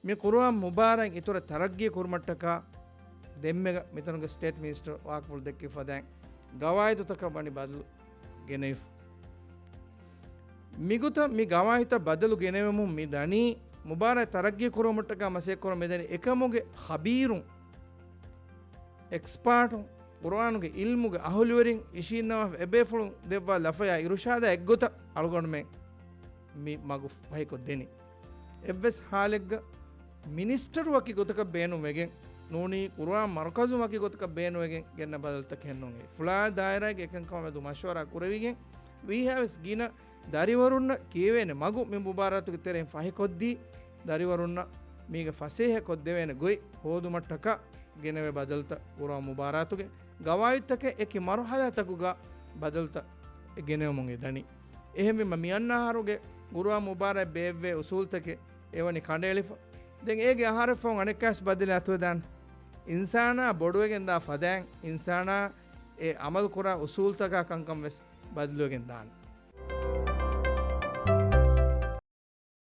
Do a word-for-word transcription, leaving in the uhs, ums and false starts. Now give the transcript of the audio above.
މި ޤުރުއާން މުބާރާތް އިތުރަށް ތަރައްގީ ކުރުމަށްޓަކާ ދެންމެގަ މިތަނުގެ ސްޓޭޓް މިނިސްޓަރ ވާހަކަފުޅު ދެއްކި ފަދައިން ގަވާއިދުތަކަށް ވަނީ ބަދަލު ގެނެވިފަ. މިގޮތަށް މި ގަވާއިދުތައް ބަދަލު ގެނެވެމުން މި ދަނީ، މުބާރާތް ތަރައްގީ ކުރުމަށްޓަކާ މަސައްކަތް ކުރަމުން މިދަނީ އެކަމުގެ ޚަބީރުން، އެކްސްޕާޓުން، ޤުރުއާނުގެ އިލްމުގެ އަހުލުވެރިން އިށީންނަވާފަ އެބޭފުޅުން ދެއްވާ ލަފަޔާ އިރުޝާދާ އެއްގޮތަށް އަޅުގަނޑުމެން މި މަގު ފަހިކޮށްދެނީ. އެއްވެސް ހާލެއްގަ މިނިސްޓަރު ވަކި ގޮތަކަށް ބޭނުންވެގެން ނޫނީ، ޤުރުއާން މަރުކަޒު ވަކި ގޮތަކަށް ބޭނުންވެގެން ގެންނަ ބަދަލުތަކެއް ނޫން. ފުޅާ ދާއިރާގެ އެކަންކަމާމެދު މަޝްވަރާ ކުރެވިގެން ވީހާވެސް ގިނަ ދަރިވަރުންނަށް ކިޔެވޭނެ މަގު މި މުބާރާތުގެ ތެރެއިން ފަހިކޮށްދީ، ދަރިވަރުންނަށް މީގެ ފަސޭހަ ކޮށްދެވޭނެ ގޮތް ހޯދުމަށްޓަކާ ގެނެވޭ ބަދަލުތައް ޤުރުއާން މުބާރާތުގެ ގަވާއިދުތަކެއް އެކި މަރުޙަލާތަކުގަ ބަދަލުތައް ގެނެވެމުން އެ ދަނީ. އެހެންވީމަ، މި އަންނަ އަހަރުގެ ޤުރުއާން މުބާރާތް ބޭއްވޭ އުސޫލުތަކެއް އެވަނީ ކަނޑައެޅިފަ. ދެން އޭގެ އަހަރެއް ފަހުން އަނެއްކާވެސް ބަދަލެއް އަތުވެދާނެ. އިންސާނާ ބޮޑުވެގެން ދާ ފަދައިން، އިންސާނާ އެ ޢަމަލު ކުރާ އުސޫލުތަކާ ކަންކަން ވެސް ބަދަލުވެގެން ދާނެ.